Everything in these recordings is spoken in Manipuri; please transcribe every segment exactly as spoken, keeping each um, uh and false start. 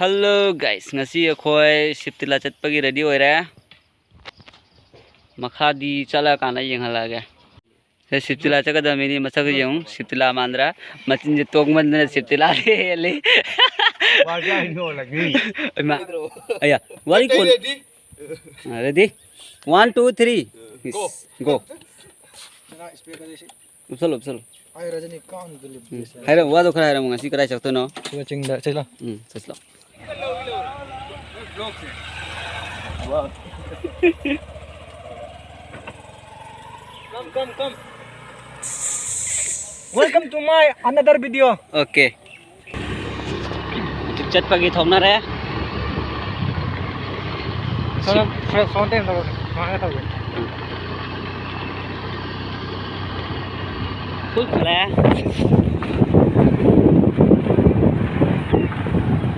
Hello guys, ꯉꯁꯤ ꯑꯩꯈꯣꯏ ꯁꯤꯞꯇꯤꯂꯥ ꯆꯠꯄꯒꯤ ꯔꯦꯗꯤ ꯑꯣꯏꯔꯦ꯫ ꯃꯈꯥꯗꯤ ꯆꯠꯂꯀꯥꯟꯗ ꯌꯦꯡꯍꯜꯂꯛꯑꯒꯦ꯫ ꯁꯦ, ꯁꯤꯞꯇꯤꯂꯥ ꯆꯠꯀꯗꯕ ꯃꯤꯗꯤ ꯃꯁꯛꯁꯦ ꯌꯦꯡꯉꯨ, ꯁꯤꯞꯇꯤꯂꯥ ꯃꯥꯟꯗ꯭ꯔꯥ? ꯃꯆꯤꯟꯁꯦ ꯇꯣꯡꯃꯟꯗꯅ ꯁꯤꯞꯇꯤꯂꯥꯗꯤ ꯍꯦꯜꯂꯤ꯫ ꯋꯥꯔꯤ ꯍꯥꯏꯅ ꯍꯣꯜꯂꯛꯅꯤ꯫ ꯏꯃꯥ, ꯑꯌꯥ, ꯋꯥꯔꯤ ꯀꯣꯟ-, ready? ꯑꯥ, ready? One, two, three. Go. Go. ꯎꯞꯁꯜꯂꯨ, ꯎꯞꯁꯜꯂꯨ꯫ ꯎꯝ, ꯍꯥꯏꯔꯝꯃꯨ, ꯋꯥꯗꯣ ꯈꯔ ꯍꯥꯏꯔꯝꯃꯨ, ꯉꯁꯤ ꯀꯗꯥꯏ ꯆꯠꯇꯣꯏꯅꯣ? ꯁꯤꯗ ꯆꯤꯡꯗ ꯆꯠꯂꯣ꯫ ꯎꯝ, ꯆꯠꯂꯣ꯫ Come, come, come. Welcome to my another video. Okay. ꯍꯧꯖꯤꯛ ꯆꯠꯄꯒꯤ ꯊꯣꯛꯅꯔꯦ꯫ ꯁꯣꯝ-, ꯁꯣꯝ-, ꯁꯣꯝꯗ ꯑꯣꯏꯅ ꯇꯧꯔꯁꯤ꯫ ꯁꯨꯃꯥꯏꯅ ꯇꯧꯁꯤ꯫ ꯎꯝ꯫ ꯊꯣꯛꯈ꯭ꯔꯦ꯫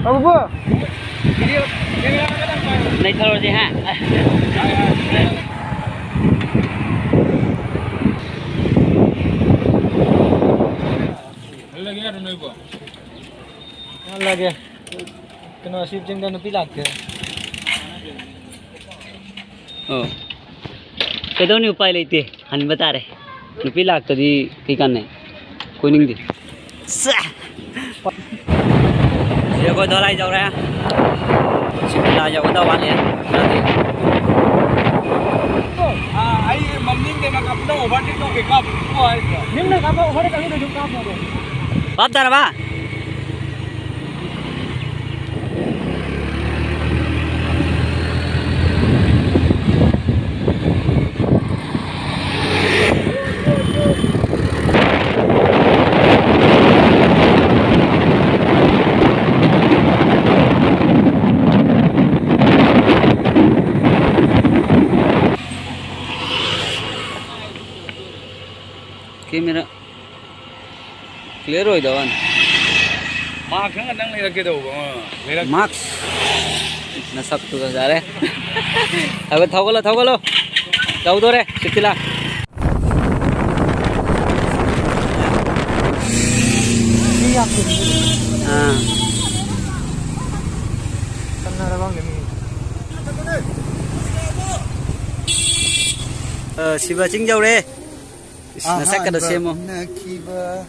ꯇꯧꯕꯕꯨ? ꯂꯩꯊꯔꯣꯁꯦ, ꯍꯥ? ꯍꯜꯂꯒꯦ꯫ ꯀꯩꯅꯣ, ꯁꯤ ꯆꯤꯡꯗ ꯅꯨꯄꯤ ꯂꯥꯛꯇꯦ꯫ ꯑꯣ꯫ ꯀꯩꯗꯧꯅꯤ, ꯎꯄꯥꯏ ꯂꯩꯇꯦ꯫ ꯍꯟꯕ ꯇꯥꯔꯦ꯫ ꯅꯨꯄꯤ ꯂꯥꯛꯇꯗꯤ ꯀꯩ ꯀꯥꯟꯅꯩ? ꯀꯣꯏꯅꯤꯡꯗꯦ꯫ ꯁꯦ! ꯁꯤ ꯑꯩꯈꯣꯏ ꯗꯣꯂꯥꯏ ꯌꯧꯔꯦ꯫ ꯁꯤꯝꯂꯥ ꯌꯧꯒꯗꯕ ꯋꯥꯠꯂꯤ꯫ ꯈꯔꯗꯤ꯫ ꯑꯥ, ꯑꯩ ꯃꯅꯤꯡꯗꯅ ꯀꯥꯞꯄꯗ overtake ꯇꯧꯒꯦ, ꯀꯥꯞꯄꯣ ꯍꯥꯏꯗ꯭ꯔꯣ? ꯅꯤꯡꯅ ꯀꯥꯞꯄ overtake ꯇꯧꯒꯦ, ꯑꯗꯨꯝ ꯀꯥꯞꯄꯣ ꯑꯗꯣ꯫ ꯚꯥꯞ ꯇꯥꯔꯕ? Camera clear ꯑꯣꯏꯗꯕ ꯋꯥꯅꯤ꯫ Mask ꯑꯃ ꯅꯪ ꯂꯩꯔꯛꯀꯦ ꯇꯧꯕ, ꯑꯃ ꯂꯩꯔꯛ- Mask꯫ ꯅꯁꯛꯇꯨꯒ ꯌꯥꯔꯦ꯫ ꯊꯧꯒꯠ-, ꯊꯧꯒꯠꯂꯣ, ꯊꯧꯒꯠꯂꯣ꯫ ꯌꯧꯗꯣꯔꯦ, ꯁꯤꯠꯇꯤꯂꯥ꯫ ꯑꯥ꯫ ꯑ, ꯁꯤꯕ ꯆꯤꯡ ꯌꯧꯔꯦ꯫ ꯏꯁ, ꯅꯁꯛꯀꯗꯣ ꯑꯍꯥꯟꯕ ꯁꯦꯝꯃꯣ꯫ ꯎꯅꯈꯤꯕ꯫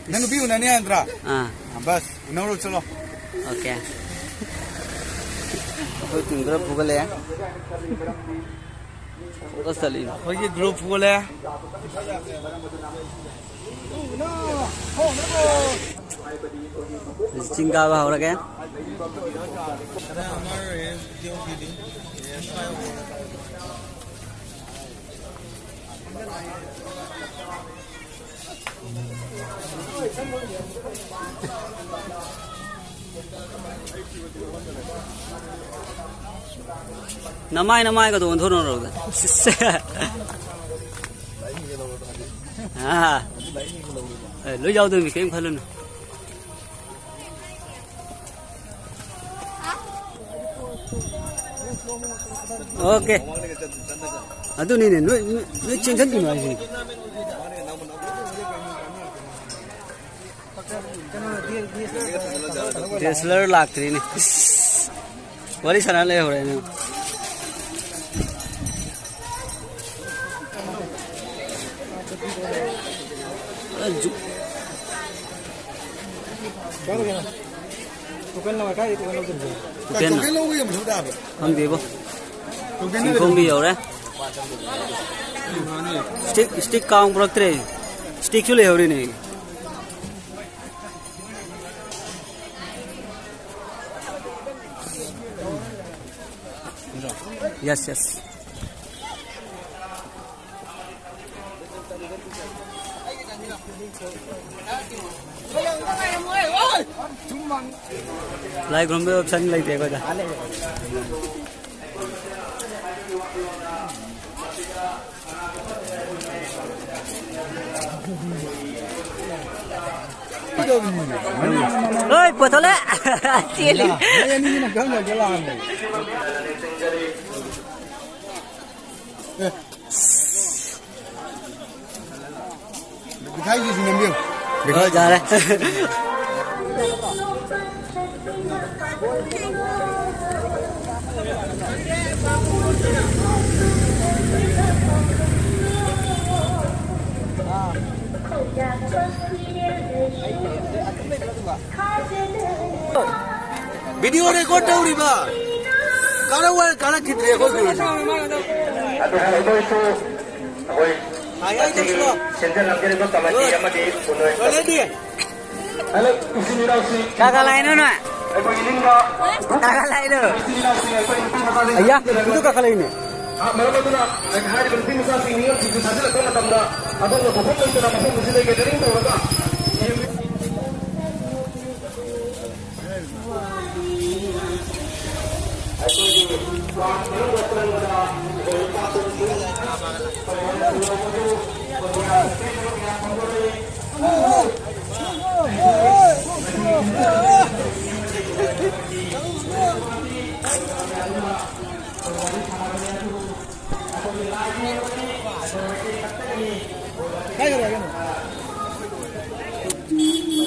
ꯅꯪ ꯅꯨꯄꯤ ꯎꯅꯅꯤ ꯍꯥꯏ ꯅꯠꯇ꯭ꯔꯥ? ꯑꯥ꯫ ꯑꯥ, ꯕꯁ, ꯎꯅꯧꯔꯣ, ꯆꯠꯂꯣ꯫ ꯑꯣꯀꯦ꯫ ꯑꯩꯈꯣꯏ ꯇꯤꯝ ꯈꯔ ꯐꯨꯒꯠꯂꯛꯑꯦ꯫ ꯐꯣꯀꯁ ꯆꯠꯂꯤ꯫ ꯑꯩꯈꯣꯏꯒꯤ ꯒ꯭ꯔꯨꯞ ꯐꯨꯒꯠꯂꯦ꯫ ꯆꯤꯡ ꯀꯥꯕ ꯍꯧꯔꯒꯦ꯫ ꯅꯃꯥꯏ, ꯅꯃꯥꯏꯒꯗꯣ ꯑꯣꯟꯊꯣꯔꯛꯎꯗ꯫ ꯑꯥ꯫ ꯑꯦ, ꯂꯣꯏ ꯌꯥꯎꯗꯣꯏꯅꯤ, ꯀꯔꯤꯝ ꯈꯜꯂꯨꯅꯨ꯫ ꯑꯣꯀꯦ꯫ ꯑꯗꯨꯅꯤꯅꯦ, ꯅꯣꯏ, ꯅꯣꯏ, ꯅꯣꯏ ꯆꯦꯟꯁꯤꯟꯕꯤꯅꯣ ꯍꯥꯏꯁꯤꯅꯤ꯫ D S L R ꯂꯥꯛꯇ꯭ꯔꯤꯅꯦ꯫ ꯏꯁ, ꯋꯥꯔꯤ ꯁꯥꯟꯅ ꯂꯩꯍꯧꯔꯦꯅꯦ꯫ ꯇꯣꯀꯟ ꯂꯧꯔ ꯀꯥꯏꯗꯩ ꯇꯣꯀꯟ ꯂꯧꯗꯣꯏꯅꯣ? ꯇꯣꯀꯟ ꯇꯣꯀꯟ ꯂꯧꯕ ꯌꯥꯝ ꯃꯊꯧ ꯇꯥꯕ꯭ꯔꯣ? ꯈꯪꯗꯦꯕꯣ꯫ ꯇꯣꯀꯟ ꯆꯤꯡꯈꯣꯡꯕꯤ ꯌꯧꯔꯦ꯫ ꯁ꯭ꯇꯤꯛ, ꯁ꯭ꯇꯤꯛ ꯀꯥꯡ ꯄꯨꯔꯛꯇ꯭ꯔꯦ꯫ ꯁ꯭ꯇꯤꯛꯁꯨ ꯂꯩꯍꯧꯔꯤꯅꯦ꯫ Yes, yes. ꯂꯥꯏ ꯈꯨꯔꯨꯝꯕꯒꯤ ꯑꯣꯞꯁꯟ ꯂꯩꯇꯦ ꯑꯩꯈꯣꯏꯗ꯫ ꯍꯣꯏ, ꯄꯨꯊꯣꯛꯂꯦ꯫ ꯆꯦꯜꯂꯤ꯫ ꯅꯣꯏ ꯑꯅꯤꯁꯤꯅ ꯈꯪꯗꯕꯗ ꯂꯥꯛꯑꯝꯃꯦ꯫ ꯑꯦ꯫ ꯃꯤꯊꯥꯏꯒꯤꯁꯨ ꯅꯝꯕꯤꯌꯨ꯫ ꯍꯣꯏ, ꯌꯥꯔꯦ꯫ ꯚꯤꯗꯤꯑꯣ ꯔꯦꯀꯣꯔꯗ ꯇꯧꯔꯤꯕ꯫ ꯀꯥꯔꯛꯑꯣ, ꯀꯥꯔꯛꯈꯤꯗ꯭ꯔꯦ ꯑꯩꯈꯣꯏ ꯒꯨꯔꯨꯁꯦ꯫ ꯑꯗꯨ ꯍꯥꯏꯔ ꯃꯣꯏꯁꯨ ꯑꯩꯈꯣꯏ ꯍꯥꯏ ꯍꯥꯏ ꯇꯧꯁꯤꯜꯂꯣ꯫ ꯁꯦꯟꯖꯦꯜ ꯂꯝꯖꯦꯜ ꯀꯃꯤꯇꯤ ꯒꯨꯗ꯫ ꯑꯃꯗꯤ ꯄꯨꯟꯅ ꯂꯣꯏꯔꯦꯗꯤ꯫ ꯍꯜꯂꯣ, ꯏꯆꯤꯟ ꯏꯅꯥꯎꯁꯤꯡ꯫ ꯀꯥ ꯀꯥ ꯂꯥꯛꯏꯅꯣ ꯅꯣꯏ? ꯑꯩꯈꯣꯏꯒꯤ ꯅꯤꯡꯕ ꯀꯥ ꯀꯥ ꯂꯥꯛꯏꯅꯣ? ꯏꯆꯤꯟ ꯏꯅꯥꯎꯁꯤꯡ ꯑꯩꯈꯣꯏ ꯅꯨꯄꯤ ꯃꯆꯥꯁꯤꯡ ꯑꯌꯥ, ꯏꯗꯨ ꯀꯥꯈꯠꯂꯛꯏꯅꯦ꯫ ꯃꯔꯝ ꯑꯗꯨꯅ ꯍꯥꯏꯔꯤꯕ ꯅꯨꯄꯤ ꯃꯆꯥꯁꯤꯡ ꯃꯤꯑꯣꯠꯁꯤꯡꯁꯨ ꯊꯥꯖꯤꯜꯂꯛꯄ ꯃꯇꯝꯗ ꯑꯗꯣꯝꯅ ꯄꯣꯠꯐꯝ ꯂꯩꯇꯅ ꯃꯐꯝ ꯑꯁꯤꯗ gathering ꯇꯧꯔꯒ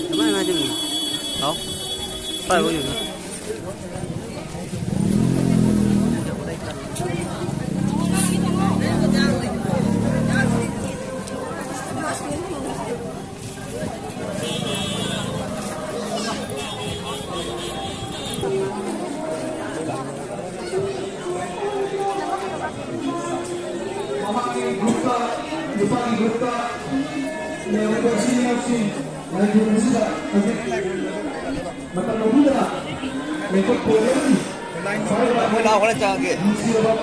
ꯀꯃꯥꯏ ꯀꯃꯥꯏ ꯇꯧꯔꯤꯅꯣ? ꯍꯥꯎ? ꯐꯔꯕꯣ ꯌꯦꯡꯉꯣ꯫ ꯃꯃꯥꯡꯒꯤ ꯒ꯭ꯔꯨꯞꯇ, ꯅꯨꯄꯥꯒꯤ ꯒ꯭ꯔꯨꯞꯇ ꯂꯩꯔꯝꯕ ꯏꯆꯤꯜ ꯏꯅꯥꯎꯁꯤꯡ ꯂꯥꯏꯕꯨꯡ ꯑꯁꯤꯗ ꯍꯧꯖꯤꯛ ꯃꯇꯝ ꯂꯧꯕꯤꯗꯅ ꯂꯦꯡꯊꯣꯛꯄꯤꯔꯒꯅꯤ꯫ ꯃꯣꯏ ꯂꯥꯛꯑꯣ, ꯍꯣꯔꯦꯟ ꯆꯪꯉꯒꯦ꯫ ꯅꯨꯡꯁꯤꯔꯕ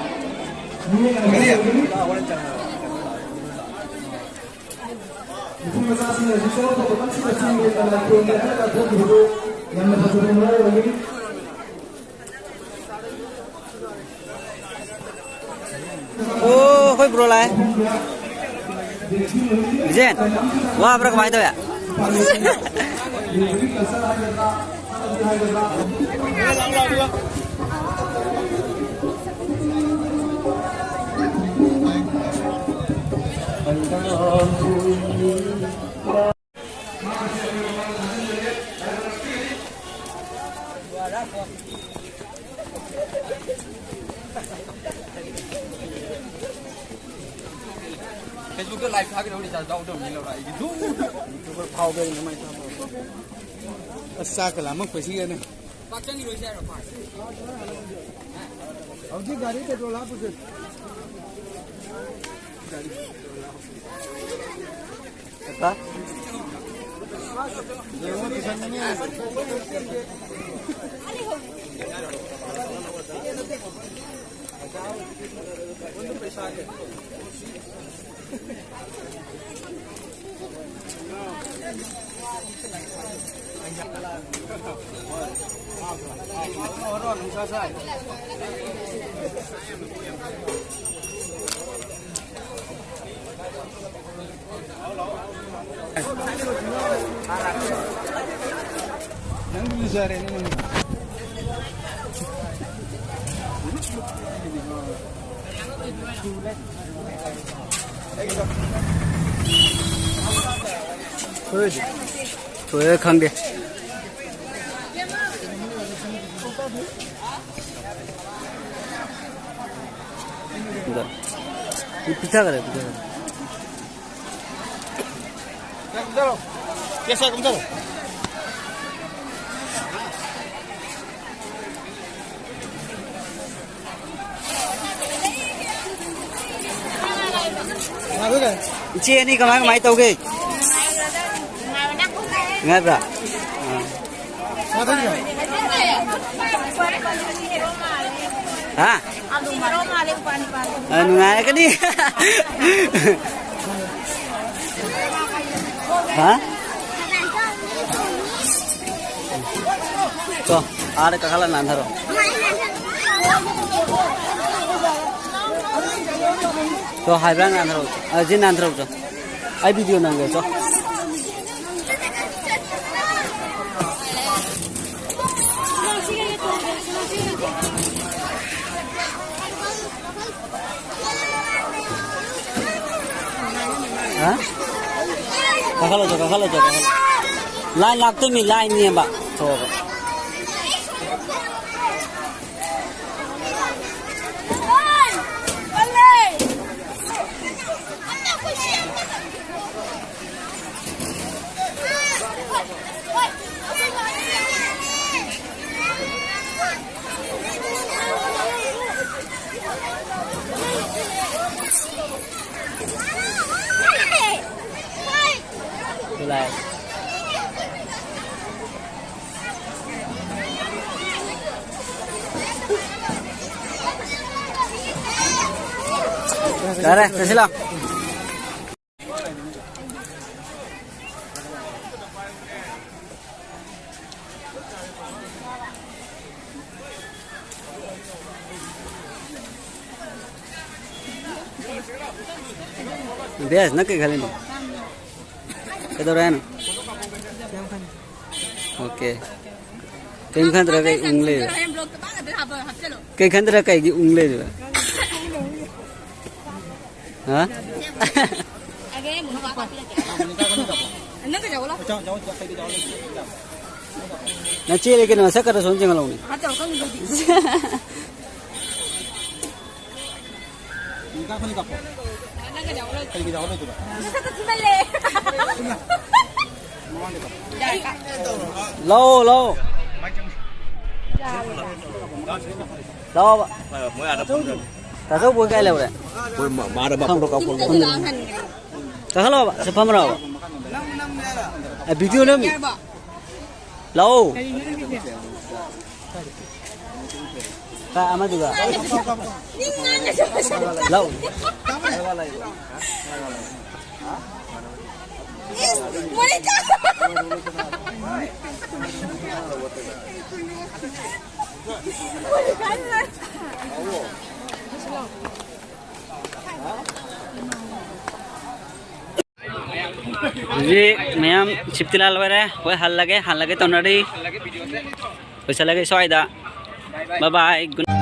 ꯃꯤꯑꯣꯏ ꯀꯔꯤ? ꯑꯃ ꯂꯥꯛꯑꯣ, ꯍꯣꯔꯦꯟ ꯆꯪꯉꯒꯦ꯫ ꯅꯨꯄꯤ ꯃꯆꯥꯁꯤꯡ ꯑꯁꯤ ꯆꯣꯔ ꯐꯕ ꯀꯟꯁꯤꯗ ꯆꯤꯡ ꯂꯦꯟꯅ ꯂꯥꯏ ꯈꯨꯔꯨꯝꯒꯦ ꯍꯥꯏꯔꯒ ꯊꯣꯛꯈꯤꯕꯗꯨ ꯌꯥꯝꯅ ꯐꯖꯕ ꯃꯑꯣꯡ ꯑꯣꯏꯒꯅꯤ꯫ ꯑꯣ, ꯑꯩꯈꯣꯏ ꯕ꯭ꯔꯣ ꯂꯥꯛꯑꯦ꯫ ꯕꯤꯖꯦꯟ, ꯋꯥꯕ꯭ꯔꯥ ꯀꯃꯥꯏꯅ ꯇꯧꯋꯦ? Facebook-ꯇ live ꯊꯥꯒꯗꯧꯔꯤ, ꯆꯥ ꯆꯥꯎꯗꯧꯅꯤ ꯂꯧꯔ ꯑꯩꯒꯤ ꯙꯨ꯫ YouTuber ꯐꯥꯎꯕ ꯑꯩꯅ ꯃꯥꯏ ꯊꯥꯕ꯫ ꯑꯁ, ꯆꯥꯛꯀ ꯂꯥꯝꯃꯛꯄꯁꯤꯒꯅꯦ꯫ ꯄꯥꯛ ꯆꯪꯈꯤꯔꯣꯏꯁꯦ ꯍꯥꯏꯔꯣ, ꯄꯥꯛ? ꯍꯧꯖꯤꯛ ꯒꯥꯔꯤ petrol ꯍꯥꯞꯄꯨꯁꯦ꯫ ꯒꯥꯔꯤ petrol ꯍꯥꯞꯄꯨꯁꯦ꯫ ꯀꯀꯥ? ꯌꯦꯡꯉꯣ, ꯇꯨꯏꯁꯟꯒꯤꯅꯦ꯫ ꯅꯪ ꯂꯨꯖꯔꯦꯅꯦ ꯅꯪ꯫ ꯊꯣꯛꯑꯦ ꯈꯪꯗꯦ꯫ ꯄꯤꯊꯈꯔꯦ, ꯄꯤꯊꯈꯔꯦ꯫ ꯏꯆꯦ ꯑꯅꯤ ꯀꯃꯥꯏ ꯀꯃꯥꯏ ꯇꯧꯒꯦ? ꯅꯨꯡꯉꯥꯏꯕ꯭ꯔꯥ? ꯑꯥ꯫ ꯍꯥ? ꯑ, ꯅꯨꯡꯉꯥꯏꯔꯛꯀꯅꯤ꯫ ꯍꯥ? ꯆꯣ, ꯑꯥꯗ ꯀꯥꯈꯠꯂ ꯅꯥꯟꯊꯔꯣ꯫ ꯆꯣ, ꯍꯥꯏꯕ꯭ꯔꯥ ꯅꯥꯟꯊꯔꯣ꯫ ꯑ, ꯁꯤ ꯅꯥꯟꯊꯔꯣ, ꯆꯣ꯫ ꯑꯩ video ꯅꯝꯒꯦ, ꯆꯣ꯫ ꯍꯥ? ꯀꯥꯈꯠꯂꯣ, ꯆꯣ, ꯀꯥꯈꯠꯂꯣ, ꯆꯣ, ꯀꯥꯈꯠꯂꯣ꯫ Line ꯂꯥꯛꯇꯣꯏꯃꯤ, line ꯅꯦꯝꯕ꯫ ꯊꯣꯛꯑꯒ꯫ ꯌꯥꯔꯦ, ꯆꯠꯁꯤꯜꯂꯣ꯫ ꯕꯦꯁ, ꯅꯪ ꯀꯩ ꯈꯜꯂꯤꯅꯣ? ꯀꯩꯗꯧꯔꯦ ꯍꯥꯏꯅꯣ? ꯑꯣꯀꯦ꯫ ꯀꯩꯝ ꯈꯟꯗ꯭ꯔꯒ ꯎꯪ ꯂꯩꯔꯦ꯫ ꯀꯩ ꯈꯟꯗ꯭ꯔ ꯀꯩꯒꯤ ꯎꯪ ꯂꯩꯔꯤꯕ? ꯍꯥ? ꯅꯪ ꯆꯦꯜꯂꯦ ꯀꯩꯅꯣ, ꯅꯁꯛ ꯈꯔ ꯁꯣꯝ ꯆꯦꯡꯍꯜꯂꯧꯅꯦ꯫ ꯂꯥꯛꯑꯣ, ꯂꯥꯛꯑꯣ꯫ ꯂꯥꯛꯑꯣꯕ꯫ ꯇꯥꯆꯧꯕ ꯀꯥꯏ ꯂꯩꯍꯧꯔꯦ? ꯃꯣꯏ ꯃꯥ-, ꯃꯥꯗ ꯃꯄꯨꯔ ꯀꯥꯎꯄꯒꯤ꯫ ꯀꯥꯈꯠꯂꯛꯑꯣꯕ, ꯁꯤ ꯐꯝꯃꯔꯣꯕ꯫ ꯑꯦ, video ꯅꯝꯃꯤ꯫ ꯂꯥꯛꯑꯣ꯫ ꯀꯥꯏ ꯑꯃꯗꯨꯒ? ꯂꯥꯛꯑꯣ꯫ ꯍꯧꯖꯤꯛ ꯃꯌꯥꯝ ꯁꯤꯞꯇꯤ ꯂꯥ ꯂꯣꯏꯔꯦ꯫ ꯍꯣꯏ, ꯍꯜꯂꯒꯦ, ꯍꯜꯂꯒꯦ ꯇꯧꯅꯔꯤ꯫ ꯂꯣꯏꯁꯤꯜꯂꯒꯦ ꯁ꯭ꯋꯥꯏꯗ꯫ Bye bye, good night꯫